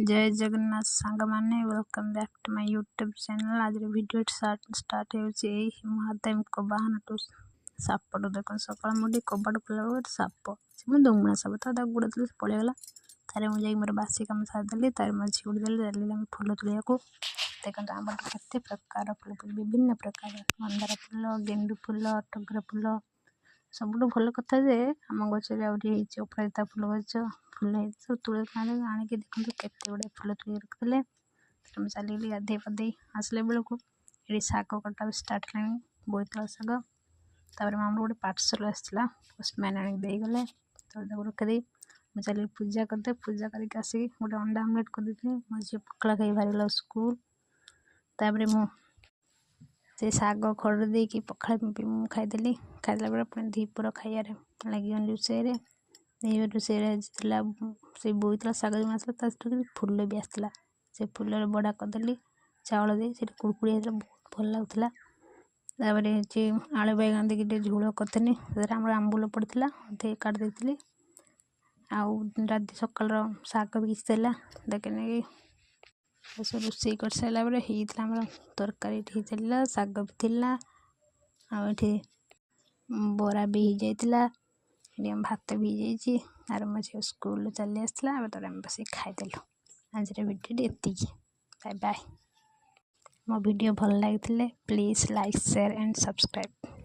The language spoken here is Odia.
ଜୟ ଜଗନ୍ନାଥ ସାଙ୍ଗମାନେ, welcome back to my YouTube channel। ଆଜିର ଭିଡ଼ିଓ ଷ୍ଟାର୍ଟ ହେଉଛି ଏଇ ମହାଦେବଙ୍କ ବାହନଠୁ, ସାପଠୁ। ଦେଖନ୍ତୁ, ସକାଳ ମୁଁ ଟିକେ କବାଟ ଖୋଲିଲା ବେଳକୁ ଗୋଟେ ସାପ, ସେ ମୁଁ ଦୁମଣା ସାପ ତ, ତାକୁ ଗୋଡ଼େଇଥିଲି, ସେ ପଳେଇଗଲା। ତାରେ ମୁଁ ଯାଇକି ମୋର ବାସି କାମ ସାରିଦେଲି। ତାରେ ମୋ ଝିଅକୁ ଦେଲି, ଦେଲି ଆମେ ଫୁଲ ତୋଳିବାକୁ। ଦେଖନ୍ତୁ, ଆମର କେତେ ପ୍ରକାର ଫୁଲ, ବିଭିନ୍ନ ପ୍ରକାର ମନ୍ଦାର ଫୁଲ, ଗେଣ୍ଡୁ ଫୁଲ, ଟଗର ଫୁଲ। ସବୁଠୁ ଭଲ କଥା ଯେ ଆମ ଗଛରେ ଆହୁରି ହେଇଛି ଅପରାଜିତା ଫୁଲ ଗଛ, ଫୁଲ ହେଇଛି। ସବୁ ତୋଳି ଆଣିକି ଦେଖନ୍ତୁ, କେତେ ଗୁଡ଼ିଏ ଫୁଲ ତୋଳି ରଖିଥିଲେ। ମୁଁ ଚାଲିଗଲି ଗାଧେଇ ପାଧେଇ ଆସିଲା ବେଳକୁ ଏଠି ଶାଗ କଟା ବି ଷ୍ଟାର୍ଟ ହେଲାଣି, ବୋଇତାଳୁ ଶାଗ। ତାପରେ ଆମର ଗୋଟେ ପାର୍ସଲ୍ ଆସିଥିଲା, ପୋଷ୍ଟମ୍ୟାନ୍ ଆଣିକି ଦେଇଗଲେ। ତାପରେ ତାକୁ ରଖିଦେଇ ମୁଁ ଚାଲିଲି ପୂଜା କରିଦେ। ପୂଜା କରିକି ଆସିକି ଗୋଟେ ଅଣ୍ଡା ଆମଲେଟ୍ କରିଦେଇଥିଲି। ମୋ ଝିଅ ପଖାଳ ଖାଇ ବାହାରିଗଲା ସ୍କୁଲ। ତାପରେ ମୁଁ ସେ ଶାଗ ଖରଡ଼ି ଦେଇକି ପଖାଳ ବି ମୁଁ ଖାଇଦେଲି। ଖାଇଦେଲା ପରେ ପୁଣି ଦ୍ୱିପହର ଖାଇବାରେ ଲାଗିଗଲି ରୋଷେଇରେ। ଦ୍ୱିପହର ରୋଷେଇରେ ଆଜି ଥିଲା ସେଇ ବୋଇତାଳୁ ଶାଗ ଯେଉଁ ଆସିଲା, ତା ସହିତ ଫୁଲ ବି ଆସିଥିଲା। ସେ ଫୁଲରେ ବଡ଼ା କରିଦେଲି ଚାଉଳ ଦେଇ, ସେଇଟା କୁଡ଼କୁଡ଼ିଆ ହେଇଥିଲା, ବହୁତ ଭଲ ଲାଗୁଥିଲା। ତାପରେ ହେଉଛି ଆଳୁ ବାଇଗଣ ଦେଇକି ଟିକେ ଝୋଳ କରିଥିଲି। ସେଥିରେ ଆମର ଆମ୍ବୁଲ ପଡ଼ିଥିଲା, ଅଧେ କାଟି ଦେଇଥିଲି। ଆଉ ରାତି ସକାଳର ଶାଗ ବି କିଛି ଥିଲା। ତାକୁ ନେଇକି ଏସବୁ ରୋଷେଇ କରିସାରିଲା ପରେ ହେଇଥିଲା ଆମର ତରକାରୀ ଏଠି ହେଇଥିଲା, ଶାଗ ବି ଥିଲା, ଆଉ ଏଠି ବରା ବି ହେଇଯାଇଥିଲା। ଏଠି ଆମ ଭାତ ବି ହେଇଯାଇଛି। ଆର ମୋ ଝିଅ ସ୍କୁଲରୁ ଚାଲି ଆସିଥିଲା। ଏବେ ତାପରେ ଆମେ ବସିକି ଖାଇଦେଲୁ। ଆଜିର ଭିଡ଼ିଓଟି ଏତିକି। Bye bye. ମୋ ଭିଡ଼ିଓ ଭଲ ଲାଗିଥିଲେ please like, share and subscribe।